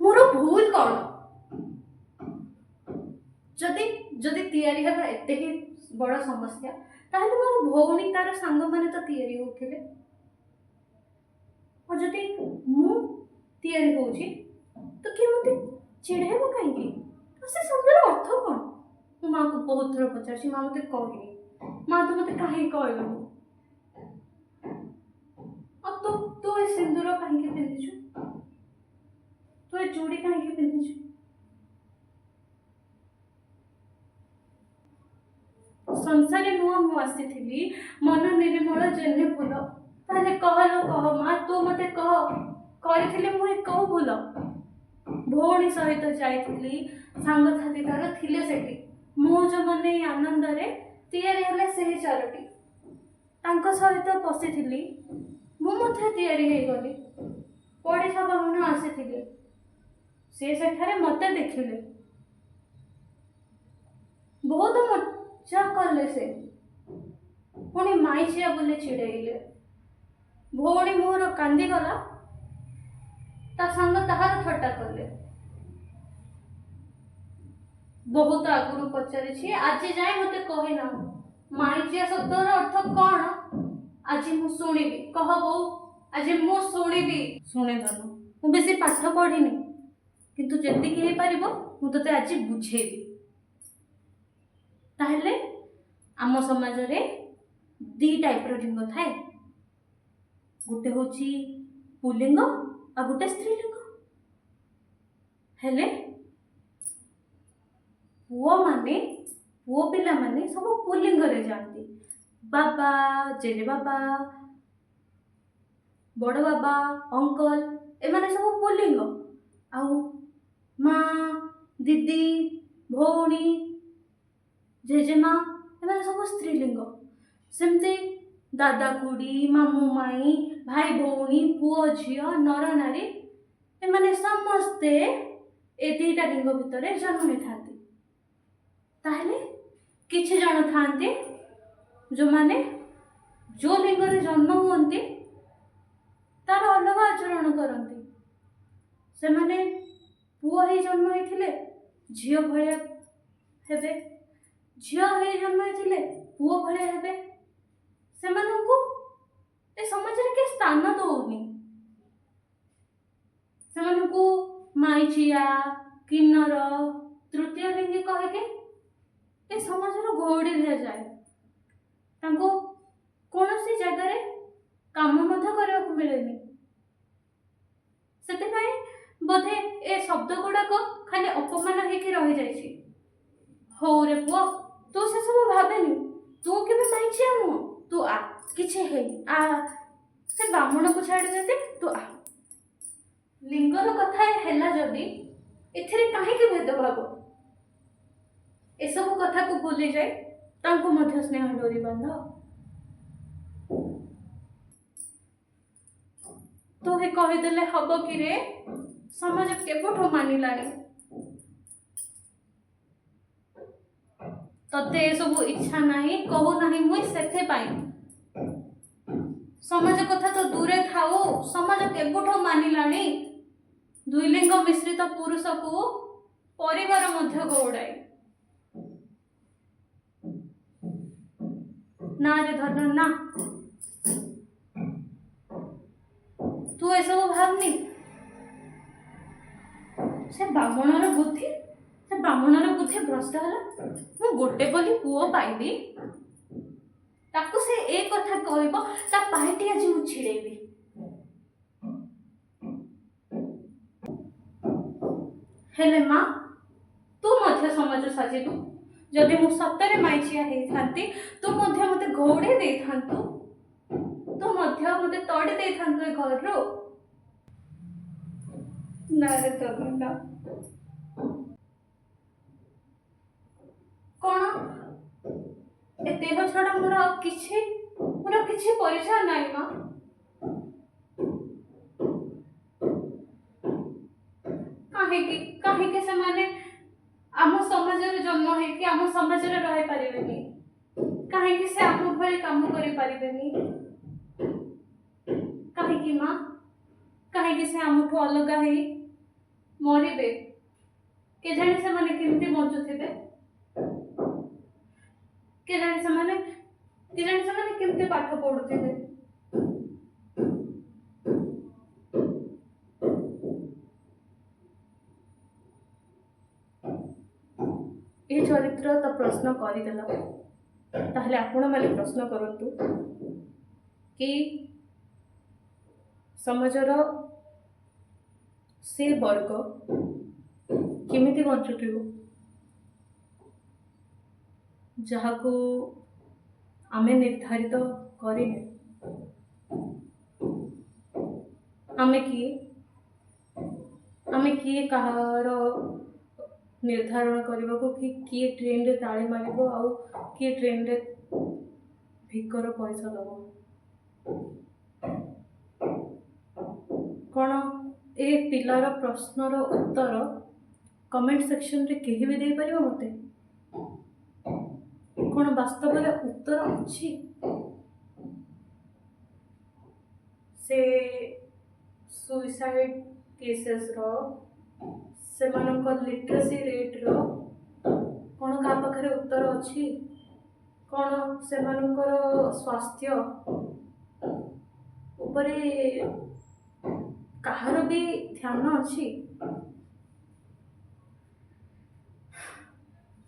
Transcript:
ମୋର ଭୁଲ କ'ଣ? ଯଦି ଯଦି ତିଆରି ହେବା ଏତେ ହିଁ ବଡ଼ ସମସ୍ୟା, ତାହେଲେ ମୋର ଭଉଣୀ ତାର ସାଙ୍ଗମାନେ ତ ତିଆରି ହେଉଥିଲେ। ଆଉ ଯଦି ମୁଁ ତିଆରି ହେଉଛି ତ କିଏ ମୋତେ ଚିଢ଼େଇବ କାହିଁକି? ଆଉ ସେ ଶବ୍ଦର ଅର୍ଥ କ'ଣ? ମୁଁ ମାଆକୁ ବହୁତ ଥର ପଚାରିଛି, ମା ମୋତେ କହିନି। ମା, ତୁ ମୋତେ କାହିଁକି କହିଲୁନି? ଆଉ ତୁ ତୁ ଏ ସିନ୍ଦୁର କାହିଁକି ପିନ୍ଧିଛୁ? ତୁ ଏ ଚୁଡ଼ି କାହିଁକି ପିନ୍ଧିଛୁ? ସଂସାରେ ନୂଆ ମୁଁ ଆସିଥିଲି, ମନ ନିର୍ମଳ ଜହ୍ନି ଫୁଲ। ତାହେଲେ କହଲୋ କହ ମା, ତୁ ମୋତେ କହ, କରିଥିଲି ମୁଁ ଏ କୋଉ ଭୁଲ? ଭଉଣୀ ସହିତ ଯାଇଥିଲି, ସାଙ୍ଗସାଥି ତାର ଥିଲେ ସେଠି, ମଉଜ ମନେଇ ଆନନ୍ଦରେ ତିଆରି ହେଲେ ସେହି ଚାରୋଟି। ତାଙ୍କ ସହିତ ପଶିଥିଲି, ମୁଁ ମଧ୍ୟ ତିଆରି ହେଇଗଲି। ପଡ଼ିଶା ବାମୁଣ ଆସିଥିଲେ, ସେ ସେଠାରେ ମୋତେ ଦେଖିଲେ, ବହୁତ ମଜା କଲେ। ସେ ପୁଣି ମାଇଚିଆ ବୋଲି ଚିଡ଼େଇଲେ। ଭଉଣୀ ମୋର କାନ୍ଦିଗଲା, ତା ସାଙ୍ଗ ତାହାର ଥଟ୍ଟା କଲେ। ବହୁତ ଆଗରୁ ପଚାରିଛି, ଆଜି ଯାଏଁ ମୋତେ କହିନାହୁଁ ମାଇଚିଆ ଶବ୍ଦର ଅର୍ଥ କ'ଣ? ଆଜି ମୁଁ ଶୁଣିବି, କହ ବୋଉ, ଆଜି ମୁଁ ଶୁଣିବି। ଶୁଣେ ଧନ, ମୁଁ ବେଶୀ ପାଠ ପଢ଼ିନି, କିନ୍ତୁ ଯେତିକି ହେଇପାରିବ ମୁଁ ତୋତେ ଆଜି ବୁଝେଇବି। ତାହେଲେ ଆମ ସମାଜରେ ଦି ଟାଇପ୍ର ଲିଙ୍ଗ ଥାଏ, ଗୋଟେ ହେଉଛି ପୁଲ୍ଲିଙ୍ଗ ଆଉ ଗୋଟେ ସ୍ତ୍ରୀଲିଙ୍ଗ। ହେଲେ ପୁଅମାନେ, ପୁଅ ପିଲାମାନେ ସବୁ ପୁଲ୍ଲିଙ୍ଗରେ ଯାଆନ୍ତି। ବାବା, ଜେଜେ ବାବା, ବଡ଼ ବାବା, ଅଙ୍କଲ, ଏମାନେ ସବୁ ପୁଲ୍ଲିଙ୍ଗ। ଆଉ ମା, ଦିଦି, ଭଉଣୀ, ଜେଜେମା, ଏମାନେ ସବୁ ସ୍ତ୍ରୀଲିଙ୍ଗ। ସେମିତି ଦାଦା ଖୁଡ଼ି, ମାମୁଁ ମାଇଁ, ଭାଇ ଭଉଣୀ, ପୁଅ ଝିଅ, ନର ନାରୀ, ଏମାନେ ସମସ୍ତେ ଏ ଦୁଇଟା ଲିଙ୍ଗ ଭିତରେ ଜନ୍ମ ହେଇଥାନ୍ତି। ତାହେଲେ କିଛି ଜଣ ଥାଆନ୍ତି ଯେଉଁମାନେ ଯେଉଁ ଲିଙ୍ଗରେ ଜନ୍ମ ହୁଅନ୍ତି ତାର ଅଲଗା ଆଚରଣ କରନ୍ତି। ସେମାନେ ପୁଅ ହେଇ ଜନ୍ମ ହେଇଥିଲେ ଝିଅ ଭଳିଆ ହେବେ, ଝିଅ ହେଇ ଜନ୍ମ ହେଇଥିଲେ ପୁଅ ଭଳିଆ ହେବେ। ସେମାନଙ୍କୁ ଏ ସମାଜରେ କିଏ ସ୍ଥାନ ଦଉନି। ସେମାନଙ୍କୁ ମାଇଚିଆ, କିନ୍ନର, ତୃତୀୟ ଲିଙ୍ଗୀ କହିକି ଏ ସମାଜରୁ ଘଉଡ଼ି ଦିଆଯାଏ। ତାଙ୍କୁ କୌଣସି ଜାଗାରେ କାମ ମଧ୍ୟ କରିବାକୁ ମିଳେନି। ସେଥିପାଇଁ ବୋଧେ ଏ ଶବ୍ଦ ଗୁଡ଼ାକ ଖାଲି ଅପମାନ ହେଇକି ରହିଯାଇଛି। ହଉରେ ପୁଅ, ତୁ ସେସବୁ ଭାବେନି, ତୁ କେବେ ମାଇଚିଆ ନୁହଁ। ତୁ ଆ, କିଛି ହେଇନି, ଆ, ସେ ବାମୁଣକୁ ଛାଡ଼ିଦେଦେ, ତୁ ଆ। ଲିଙ୍ଗର କଥା ହେଲା ଯଦି, ଏଥିରେ କାହିଁକି ଭେଦଭାବ? ଏସବୁ କଥାକୁ ଭୁଲି ଯାଇ ତାଙ୍କୁ ମଧ୍ୟ ସ୍ନେହ ଡୋରି ବାନ୍ଧ। ତୁ ହିଁ କହିଦେଲେ ହବ କିରେ? ସମାଜ କେବେଠୁ ମାନିଲାଣି। ତତେ ଏସବୁ ଇଚ୍ଛା ନାହିଁ, କହୁନାହିଁ ମୁଇଁ ସେଥିପାଇଁ। ସମାଜ କଥା ତ ଦୂରେ ଥାଉ, ସମାଜ କେବେଠୁ ମାନିଲାଣି ଦୁଇଲିଙ୍ଗ ମିଶ୍ରିତ ପୁରୁଷକୁ ପରିବାର ମଧ୍ୟ ଘଉଡ଼ାଏ। ନା ରେ ଧନ, ନା, ତୁ ଏସବୁ ଭାବନି। ସେ ବ୍ରାହ୍ମଣର ବୁଦ୍ଧି, ସେ ବ୍ରାହ୍ମଣର ବୁଦ୍ଧି ଭ୍ରଷ୍ଟ ହେଲା। ମୁଁ ଗୋଟେ ବୋଲି ପୁଅ ପାଇବି, ତାକୁ ସେ ଏ କଥା କହିବ, ତା ପାଟିଟି ଆଜି ମୁଁ ଛିଡ଼େଇବି। ହେଲେ ମା, ତୁ ମଧ୍ୟ ସମାଜ ସାଜିଲୁ। ଯଦି ମୁଁ ସତରେ ମାଇଚିଆ ହେଇଥାନ୍ତି, ତୁ ମଧ୍ୟ ମୋତେ ଘଉଡ଼େଇ ଦେଇଥାନ୍ତୁ, ତୁ ମଧ୍ୟ ମୋତେ ତଡ଼ି ଦେଇଥାନ୍ତୁ ଏ ଘରରୁ। ନା ରେ ତନୁ, ନା। କ'ଣ ଏ ଦେହ ଛଡ଼ା ମୋର ଆଉ କିଛି, ମୋର କିଛି ପରିଚୟ ନାହିଁ ମା? କାହିଁକି, କାହିଁକି ସେମାନେ ଆମ ସମାଜରେ ଜନ୍ମ ହେଇକି ଆମ ସମାଜରେ ରହିପାରିବେନି? କାହିଁକି ସେ ଆମ ଭଳି କାମ କରିପାରିବେନି? କାହିଁକି ମା, କାହିଁକି ସେ ଆମଠୁ ଅଲଗା ହେଇ ମରିବେ, କେଜାଣି ସେମାନେ କେମିତି ବଞ୍ଚୁଥିବେ, କେଜାଣି ସେମାନେ କେମିତି ପାଠ ପଢୁଥିବେ। ଏ ଚରିତ୍ର ତ ପ୍ରଶ୍ନ କରିଦେଲା, ତାହେଲେ ଆପଣମାନେ ପ୍ରଶ୍ନ କରନ୍ତୁ କି ସମାଜର ସେ ବର୍ଗ କେମିତି ବଞ୍ଚୁଥିବ, ଯାହାକୁ ଆମେ ନିର୍ଦ୍ଧାରିତ କରିନେ? ଆମେ କିଏ? ଆମେ କିଏ କାହାର ନିର୍ଦ୍ଧାରଣ କରିବାକୁ କି କିଏ ଟ୍ରେନରେ ତାଳି ମାରିବ ଆଉ କିଏ ଟ୍ରେନରେ ଭିକର ପଇସା ଦେବ? କ'ଣ ଏ ପିଲାର ପ୍ରଶ୍ନର ଉତ୍ତର କମେଣ୍ଟ ସେକ୍ସନରେ କେହି ବି ଦେଇପାରିବ ମୋତେ? କ'ଣ ବାସ୍ତବରେ ଉତ୍ତର ଅଛି? ସେ ସୁଇସାଇଡ୍ କେସେସ୍ର, ସେମାନଙ୍କ ଲିଟରେସି ରେଟ୍ର କ'ଣ କାହା ପାଖରେ ଉତ୍ତର ଅଛି? କ'ଣ ସେମାନଙ୍କର ସ୍ୱାସ୍ଥ୍ୟ ଉପରେ କାହାର ବି ଧ୍ୟାନ ଅଛି?